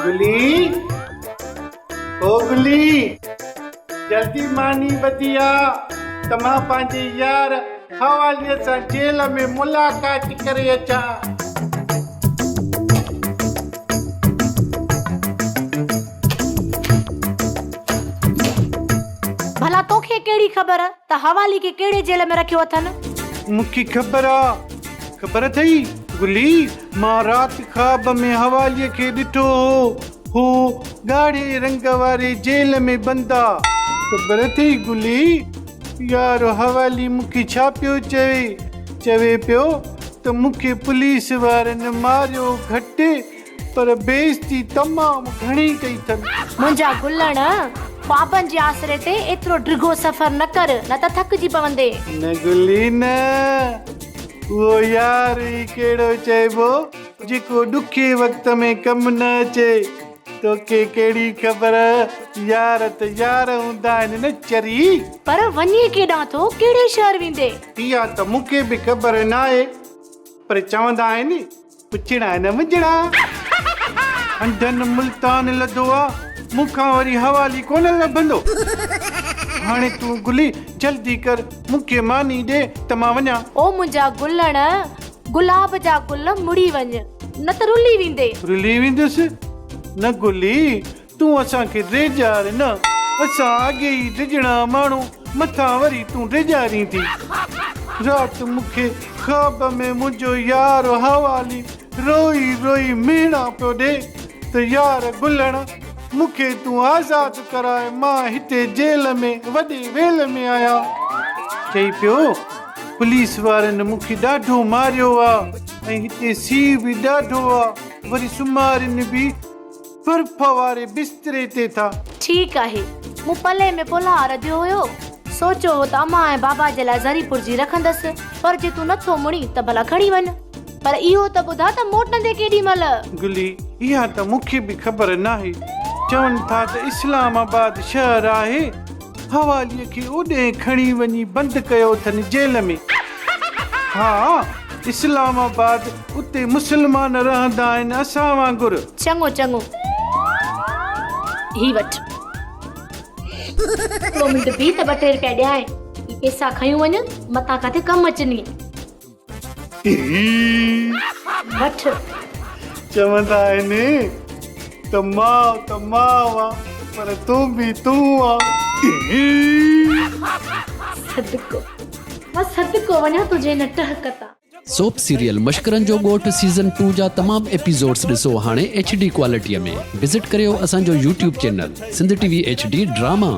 گلي او گلي جلدي ماني ٻڌي آ ته مان پنهنجي يار حوالي سان جيل ۾ ملاقات ڪري اچان. ڀلا توکي ڪهڙي خبر ته حوالي کي ڪهڙي جيل ۾ رکيو اٿن؟ مون کي خبر آ. خبر اٿئي گلي، مان رات خواب ۾ حواليء کي ڏٺو هو. هو ڳاڙهي رنگ واري جيل ۾ بند آ. خبر اٿئي گلي، يار حوالي مون کي ڇا پيو چوي؟ چوي پيو ته مون کي پوليس وارن ماريو گهٽ پر بيعزتي تمام گهڻي ڪئي اٿن. منهنجا گلڻ، خوابن جي آسري تي ايترو ڊگهو سفر نه ڪر، نه ته ٿڪجي پوندين. نه گلي نه، اهو يار ئي ڪهڙو چئبو جيڪو ڏکي وقت ۾ ڪم نه اچي. توکي ڪهڙي خبر، يار ته يار هوندا آهن نه چري. پر وڃين ڪيڏانهن ٿو، ڪهڙي شهر ويندين؟ اها ته مون کي به خبر ناهي، پر چوندا آهن پڇڻا نه منجهڻا. انڌن ملتان لڌو آ، مون کان وري حوالي ڪونه لڀندو. هاڻي تون گلي جلدي ڪر، مون کي ماني ڏي ته مان وڃان. او منهنجا گلڻ، گلاب جا گل مڙي وڃ، نه ته رلي ويندين. رلي ويندس؟ نه گلي، تون اسان کي ڊيڄار نه، اسان اڳي ئي ڊڄڻا ماڻهو، مٿان وري تون ڊيڄارين ٿي. رات مون کي خواب ۾ منهنجو يار حوالي روئي روئي مهڻا پيو ڏي ته يار گلڻ مون کي تون آزاد ڪراء مان هتي جيل ۾ وڏي ويل ۾ آهيان. چئي پيو پوليس وارن مون کي ڏاڍو ماريو آ ۽ هتي سيء به ڏاڍو آ وري سمهارين به برف واري بستري تي ٿا. ٺيڪ آهي. مون پلي ۾ پلاء رڌيو هيو. سوچيو هو ته امان ۽ بابا جي لاء ذري پرزي رکندس، پر جي تون نه ٿو مڙين ته ڀلا کڻي وڃ. پر اهو ته ٻڌاء ته موٽندين ڪيڏي مهل؟ گلي، اها ته مون کي به خبر ناهي. چون ٿا ته اسلام آباد شهر آهي. حواليء کي اوڏهين کڻي وڃي بند ڪيو اٿن جيل ۾. ها، اسلام آباد، اتي مسلمان رهندا آهن اسان وانگر. چڱو چڱو، هي وٺ. هڪڙو منٽ بيهه ته ٻه ٽي رپيا ڏيانء. هي پئسا کنيون وڃ، متان ڪاٿي ڪم اچني. وٺ. چوندا آهن ته ماء ته ماء آ پر تون به تون آ. صدقو مان صدقو وڃان تنهنجي هن ٽهڪ تان. سوپ سيريل مشڪرن جو ڳوٺ سيزن ٽو جا تمام ايپيسوڊس ڏسو هاڻي ايڇ ڊي ڪوالٽي ۾ وزٽ ڪريو اسان جو YouTube channel Sindh T V H D drama.